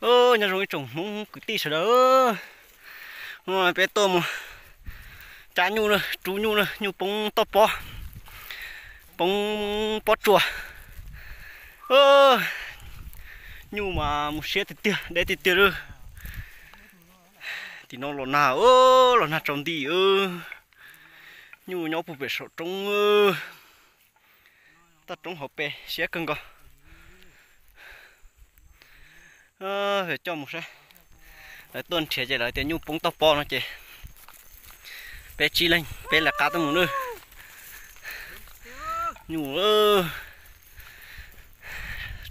Nyob zoo ib tsoom Hmoob kwv tij sawv daws, peb tuaj mus cab nyuj na, rub nyuj na, nyuj poob toj pob, poob pob tsuas. Nyuj mas mus siab tiag tiag, deb tiag tiag lawm. Tim no los nag, los nag tsaus nti. Nyuj nyob puag pem saum roob, toj roob hauv pes siab kawg nkaus. Coj mus saib, lawv tuaj nrhiav ces lawv tias nyuj poob toj pob no ces peb tsib leeg peb lawv qab tuaj mus na. Nyuj,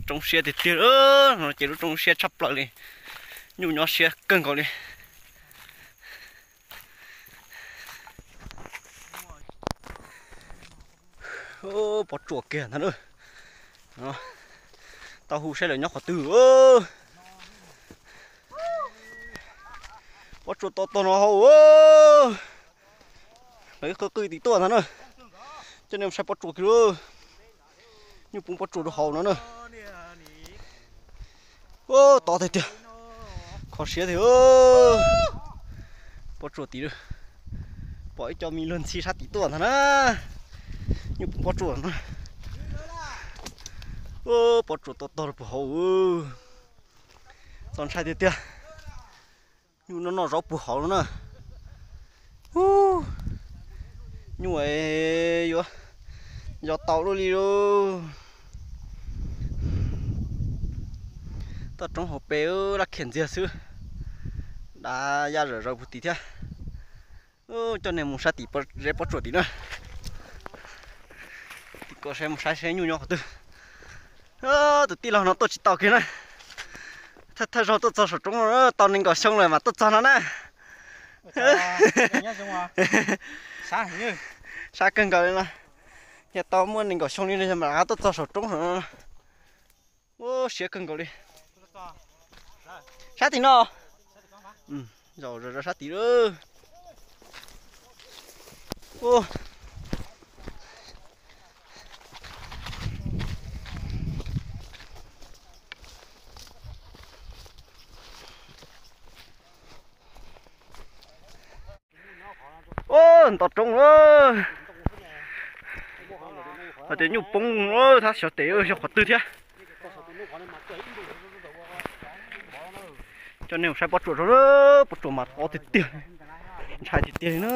roob siab tiag tiag no ces lub roob siab tshaj plaws li. Nyuj nyob siab kawg nkaus li. Pob tsuas kiag ntag na. Tau hu saib lawv nyob qhov twg. Pob tsuas to tog no hauv. Lawv qw qw tim tuaj ntag na. Coj nej mus saib pob tsuas kiag lauj. Nyuj poob pob tsuas rau hauv no na. Tod tiag tiag, kho siab tiag. Pob tsuas tim, pom ib co me luag ntxhi sab tim tuaj ntag na. Nyuj poob pob tsuas no. Pob tsuas to tog rau puag hauv. Txaus ntshai tiag tiag. Nyuj noj noj zaub puag hauv no na. Nyuj yuav yog tau luaj li lauj. Toj roob hauv pes laj khiam ntxiag xwb. Dav ya zom zaws puag tim thiab. Coj nej mus saib tim zeb pob tsuas tim na. Tim ko saib mus saib seb nyuj nyob qhov twg. Tus tij laug no tuaj tsis tau kiag na. Thawj thawj zaug tuaj txog saum roob no tau nees nkaum xyoo lawm mas tuaj txog no na. Sab kawg nkaus li no. Yog tau muaj nees nkaum xyoo li no mas tuaj txog saum roob no. Siab kawg nkaus li. Sab tim no. Zaum sab tim lawm. Nto roob lawm. Hais tias nyuj poob lawm, thab xyov tes yog qhov twg thiab. Coj nej mus saib pob tsuas rau, pob tsuas mas to tiag tiag, ntshai tiag tiag li na.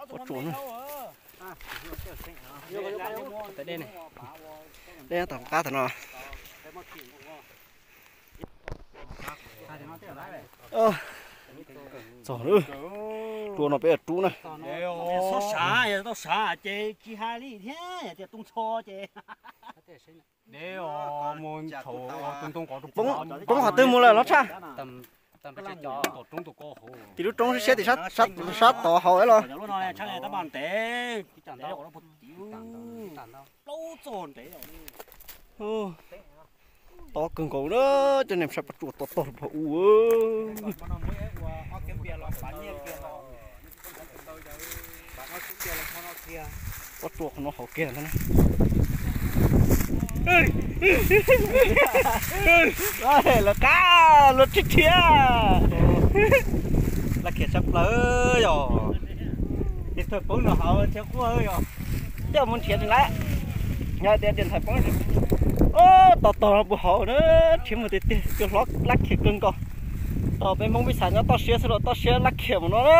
Pob tsuas na. Dej tom qab tom no. Txog lawm. Tua no peb rub na. Poob qhov twg mus lawm los tshaj? Tim lub roob siab tim sab tod hauv los. To kawg nkaus na, coj nej saib pob tsuas to tog rau puag u. Pob tsuas qhov no hauv kiag ntag na. Lawv qab luag rhiab rhiab. Laj khiam sab plaws yog. Tes thawj poob no hauv thiab quaj yog. Coj mus nrhiav lawm. Yog tias tes thawj poob, to tog puag hauv na, rhiab mus tiag tiag, cua hlob laj khiam kawg nkaus. Tog peb Hmoob pib xav nyob toj siab xwb los toj siab laj khiam mus no na.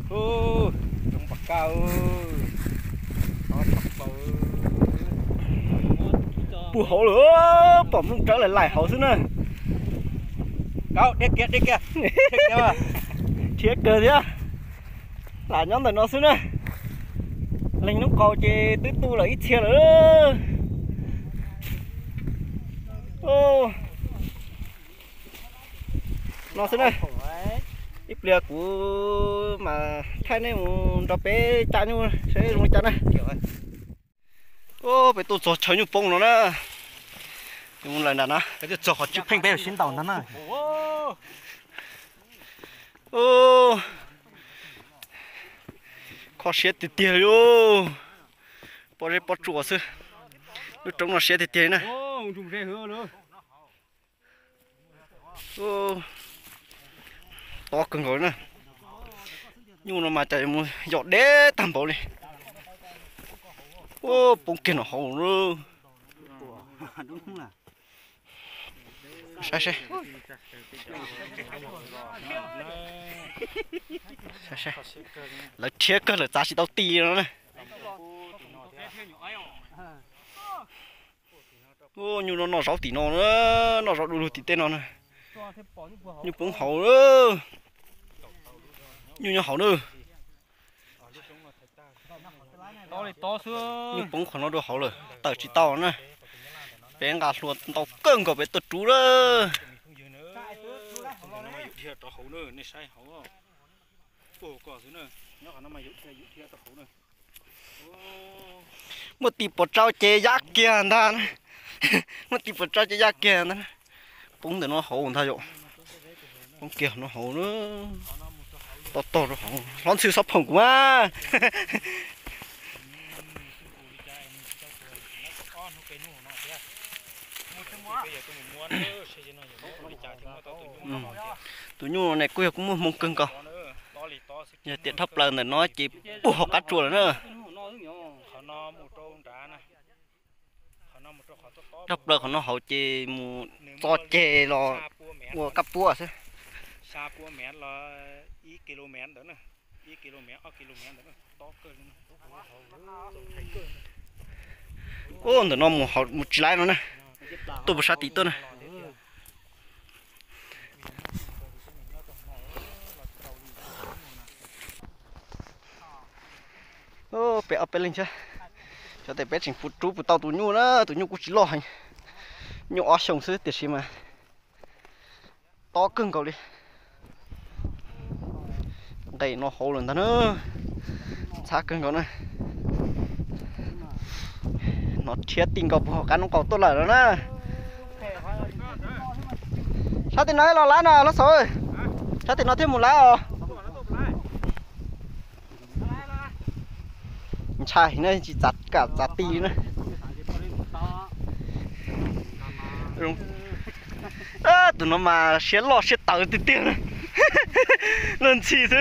Roob pas kaj, puag hauv lawm, pom Hmoob Tsawb laim laim hauv xwb na. Rhiab kawg thiab. Lam nyob ntawm no xwb na. Leej hnub qau ces twb tu lawm ib txhia lawm. No xwb na. Ib pliag kuv mam thaij nej mus nrog peb cab nyuj seb zoo li cas na. Peb tuaj txog chaw nyuj poob no na. Mus lawm nram na. Txog qhov tsis pheej peb sib ntaus ntag na. Ub, Siab tiag tiag li lauj. Pob zeb pob tsuas xwb. Lub roob no siab tiag tiag li na. Tob kawg nkaus li na. Nyuj no mas cas yuav mus yos deb tag npaum li. Poob kiag nram hauv lawm. Saib seb. Saib seb. Lawv rhiab kawg lawm txav tsis tau ti no na. Nyuj no noj zaub tim no na, noj zaub du lug tim tej no na. Nyuj poob hauv. Nyuj nyob hauv na. Nyuj poob qhov no dua hauv lawm, tawm tsis tau na. Peb nqa hlua ntau kawg nkaus peb tuaj rub lawm. Muaj tis puas tsau ces yaj kiag ntag na. Muaj tis puas tsau ces yaj kiag ntag na. Poob ntawm no hauv ntag yom. Poob kiag no hauv na. Toj tog rau hauv, hlob ntxhw xob phoom kuv mas. Tus nyuj ne kuj yog kuj muaj hmoo kawg nkaus. Yog tias dhau plaws ntawm no ces puag hauv qab tsua lawm na. Dhau plaws qhov no hauv ces mus txo ceg los ua kab puab xwb. Ub, ntawm no mus hauv mus tsis laib no na. Tuaj puas sab tim tuaj na. Peb ob peb leeg thiab. Xyov tes peb tseem rub puas tau tus nyuj na, tus nyuj kuj tsis loj heev. Nyuj ob xyoos xwb tiam sis mas tob kawg nkaus li. Nqes no hauv lawm ntag na. Ntxhab kawg nkaus na. Hnov rhiab ti nkaus puag hauv qab noob qaus tuaj lawm no na. Sab tim no los laib no Hlob Xauv. Sab tim no thiaj mus laib os. Ntshai na, tsis txav kam txav ti na. Tus no mas siab loj siab tawv tiag tiag na. Luag ntxhi xwb.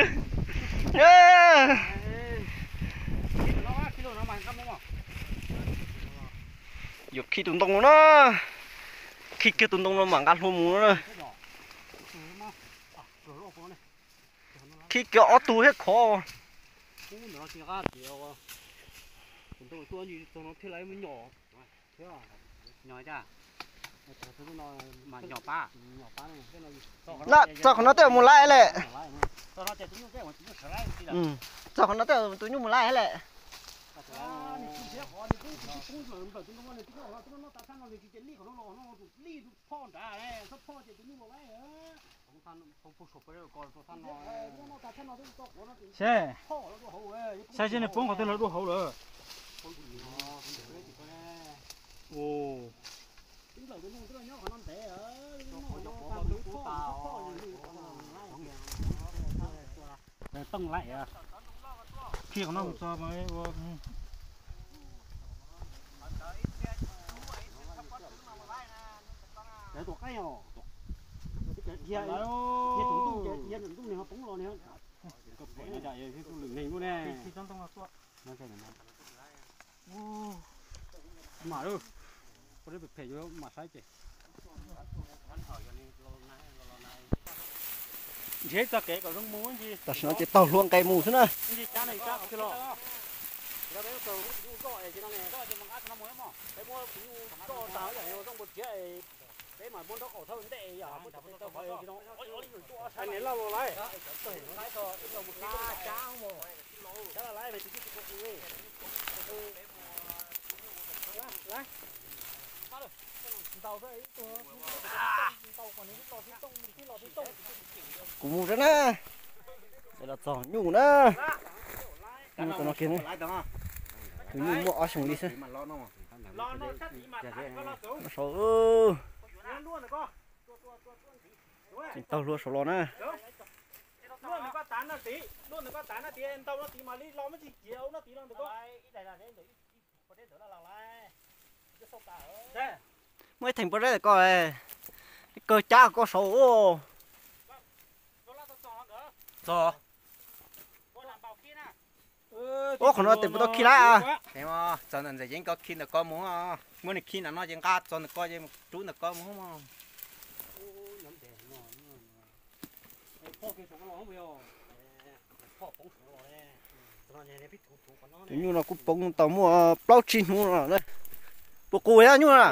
Yuav khi tus ntoo no na. Khi kiag tus ntoo no mam nqa hlua mus no na. Khi kiag ob tug thiab khov. Txog qhov no tej mus laib lawm. Txog qhov no tej tus nyuj mus laib lawm. Se, saib seb nws poob qhov twg los dua hauv lawm. Khi qhov no mus txog ua. Mam, phem phem yuav mam saib ces. Nrhiav txoj kev kom zoo mus ntsis. Tam sim no ces taug hlua nqes mus xwb na. Ntsis cab no cab qhov twg los? Peb mam muab nraub qaum thawj ntej yom. Niam loj los lawm. Kuv mus rau na. Los txog nyuj na. Nyuj tom no kiag na. Tus nyuj muaj ob xyoos li xwb. Saud. Tseem taug hlua saud los na. Tav no tid, lub ntawm koj tav no tid, ntau no tid mas li los muab tsis ciav ua no tid los ntawm koj. Muaj ib theem pob zeb ntawm koj, kawg cab koj saud. Txog. Ua qhov no tes puas tau khi lawm? Txog ntawm Ntxawm Yeeb koj khi ntawm koj mus, muab nws khi ntawm no ces nqa txog ntawm koj ces rub ntawm koj mus. Tus nyuj no kuj poob tau muaj plaub tsib hnub no na. Puas qus ib nyuj na?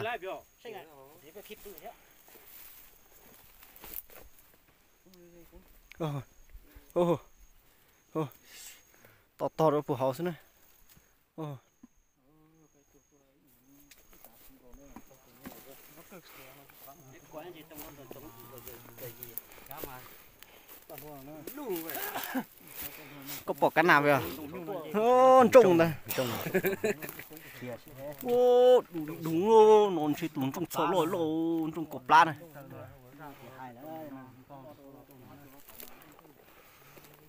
Tos tog rau puag hauv xwb na. Koj pom kab nas nrooj ntag. Ua, dub dub no ntshe tus nrooj txho loj loj, nrooj kaum plab na.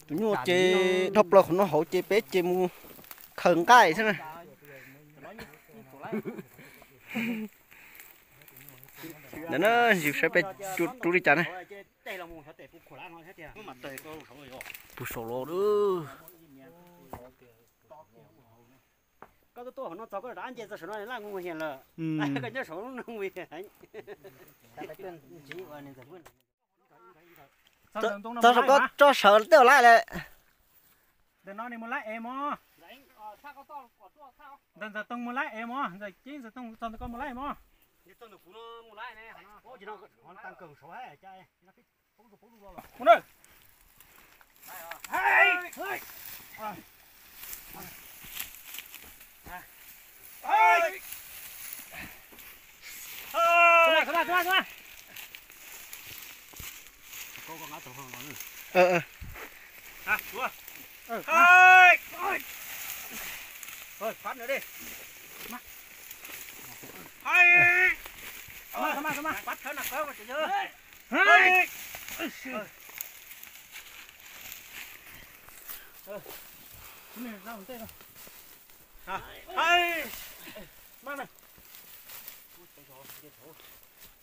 Tus nyuj ces dhau plaws qhov no hauv ces peb ces mus khaws nqaij xwb na. Ntawm no yus saib peb rub li cas na. Puag saum los. Koj tuaj tuaj hauv no txog koj rov qab nce txog saum no laj nkuj hiam lawm. Koj nyob saum no heev. Txog saum koj tso sawv tej laib lawm. Ntawm no nws mus laib es mog. Ntawm Ntxawm Toog mus laib es mog, Ntxawm Ceeb Ntxawm Toog txog ntawm koj mus laib mog. Mus na.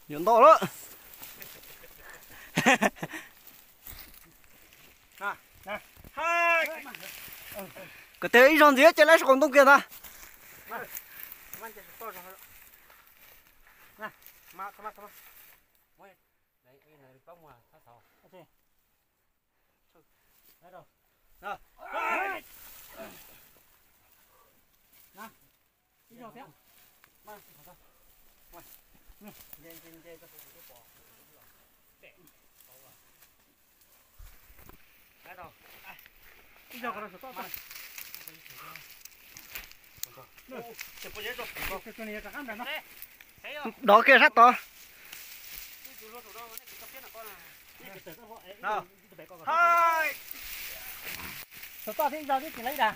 Yuav ntau lawm. Kom tiag ib zaug ntxiv ces laib saum qaum ntoo kiag ntag. Dov kiag sab tod. Saum toj thiab ib zaug thiab tsis laib dag.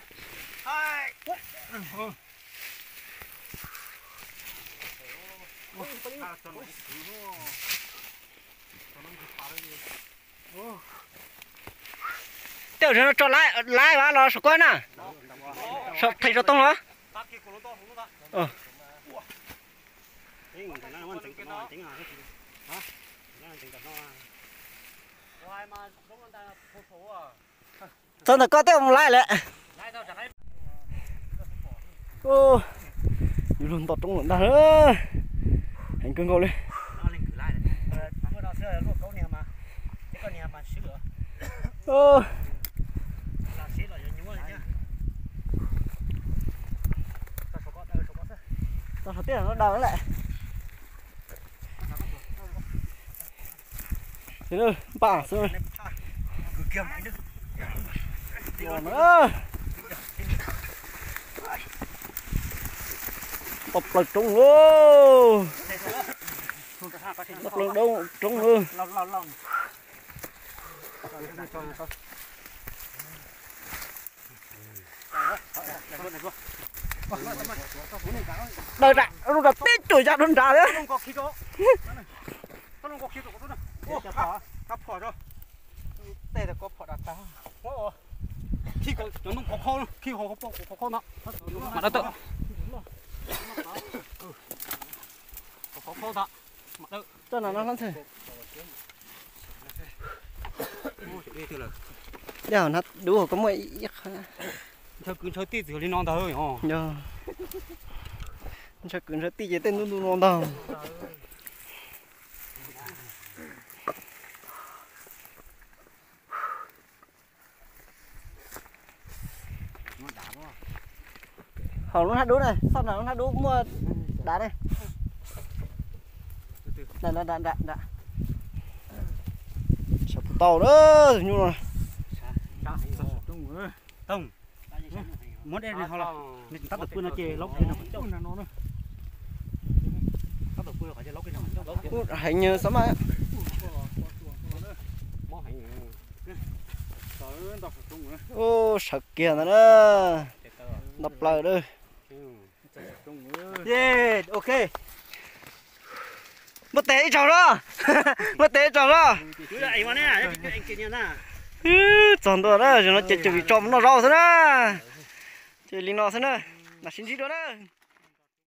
Tej zaum no tso laib vas los saum koj na. Theem saum toog los. Txog ntawm koj tej mus laib lawm. Yus luag nto roob lawm ntag. Heev kawg nkaus li. Tau saum tej no daws lawm. Npaj xwb. Tau plaws roob lauj. Tau plaws roob lauj. Daws ram lub ram teb cuam ya rau nrad thiab. Tej ko phom da tag. Cov ntoo khov kho, khi hauv qhov kho no. Mam dawb tawm. Khov kho ntag. Mam dawb. Toj no no hlob ntxhw. Dej hauv hnab dub hauv ko muaj ib qho. Ntshaw kwv ntshaw tij txawm yog li no ntag. Yog. Ntshaw kwv ntshaw tij ces tej ntuj ntuj no ntag. Hauv lub hnab dub na, xauj nram lub hnab dub muaj dav ne. Nram, nram, nram, nram. Sawv puas tau na, nyuj no. Muab dej ho los, tab tom pw no ces laub kiag nram qhov ncauj. Tab tom pw qhov ces laub kiag nram qhov ncauj. Heev nyuag xab maj. Ub, sawv kiag ntawd na. Nto plaws lawm. Ok. Muab tes ib tsaug na. Muab tes ib tsaug na. Txog ntua na, zaum no ces tseem vim tso mus noj zaub xwb na. Ces li no xwb na. Mam sib ntsib dua na.